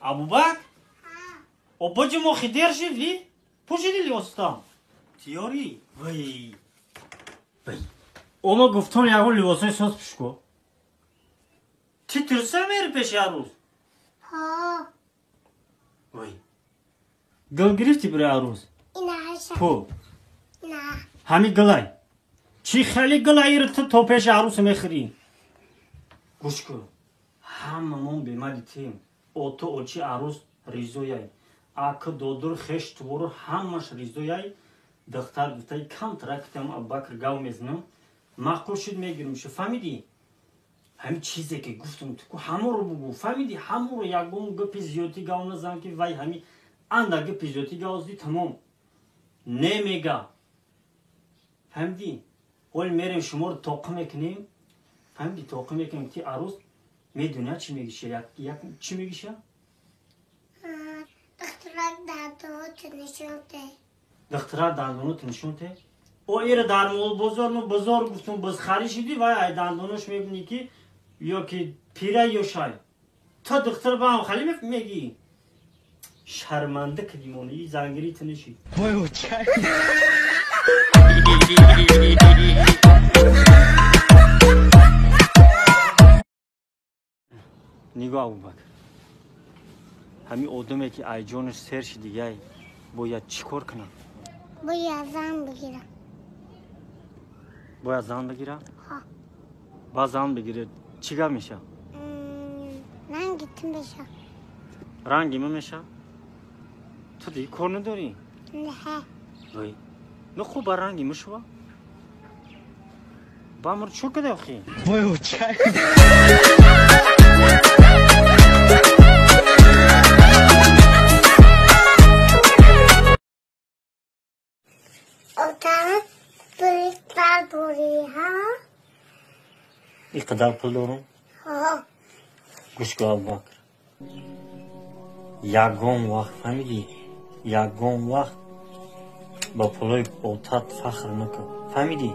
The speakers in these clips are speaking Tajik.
Абубакр? Обоҷи мо хидер шид, пӯшиди либосатам? Тиёрӣ? Вай. Вай. Ома гуфтам ягон либосои соз пӯш ку. Ти тирса мери пеши арӯз? Ҳо. Вай. Гул гирифтӣ барои арӯз? Инаша. Ку? На. Ҳами гулай. Чӣ хеле гулайро ту то пеши арӯс мехӯрӣ? Гӯш кун. Ҳамамон бемади тем. Ото очи арӯз ризояй. Акы додур хеш тувору ҳамаш ризояй. Духтар гуфтай камтара китам Абубакр гав мезанам. Маъқул шуд мегирим шу. Фаҳмидӣ? Ҳамин чизе ки гуфтам ту ку ҳаморо бугӯ. Фаҳмидӣ? Ҳаморо ягон гапи зиёдӣ гав назан ки вай ҳами андак гапи зиёдӣ гав зди тамом. Не мега. Фаҳмидӣ? Ҳоли мерем шуморо тоқӣ мекунем. Фаҳмидӣ? Тоқӣ мекунем ти арӯз медони чӣ мегиша? Як чӣ мегиша? Духтарак дандоноту нишон те. Духтарак дандоноту нишон те? О ира дар молбозор мо бозор гуфтум бозхарӣ шидӣ вай ай дандонош мебинӣ ки ё ки пира ё шай. То духтар ба ҳам хали мегӣ. Шарманда кардимон и зангирӣ ту нишид. Нигоҳ Абубакр. Ҳамин одаме ки айҷонаш сер шидигай бояд чӣ кор кунад? Бояд зан бигирам. Бояд зан бигира? Ҳо. Ба зан бигирад чӣ гап меша? Ранги ту меша. Ранги ман меша? Ту диги кор надорӣ? Не. Вай. Ну хуб ба ранги ман шува. Ба мур чӯ када охи? Отам пули дорӣ, ҳа? Ин қадар пул дорам? Ҳо. Гӯш кун Абубакр. Ягон вақт фаҳмидӣ? Ягон вақт ба пулои отат фахр накун. Фаҳмидӣ?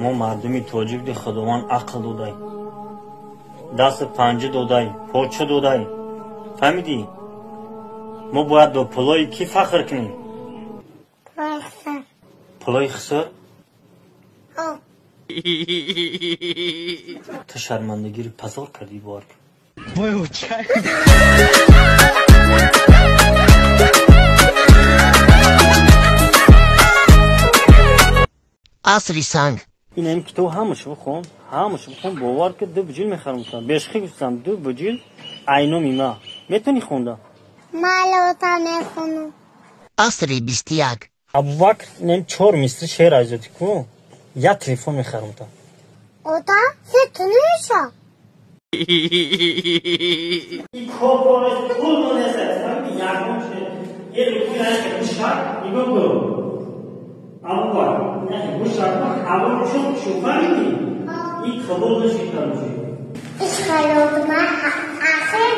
Мо мардуми тоҷик ди Худованд ақл додай. Дасту панҷа додай, поча додай. Фаҳмидӣ? Мо бояд ба пулои кӣ фахр кунем? Пулои хиср. Пулои хиср? Ҳо. Ту шармандагиро пазор кардӣ бовар кун. Асри санг. Ин ҳам китоб ҳамашо бихон, ҳамашо бихон, бовар ки ду буҷил мехарам гуфтам. Бешхи гуфтам ду буҷил айноми ма. Метавонӣ хонда? Ман лота мехонам. Асри 21. Абубакр ин чор мисри шеър айзоти ку як телефон мехарам гуфтам. Ота се ту намеша? Ин кор кор пул монест, фаҳмидӣ? Ягон чиз. Е рукӯ яке гӯшак нигоҳ кун. Абубакр, яке гӯшак ҳаво чуқ шу, фаҳмидӣ? Ин қабул нашид короче. Иш халотма ахир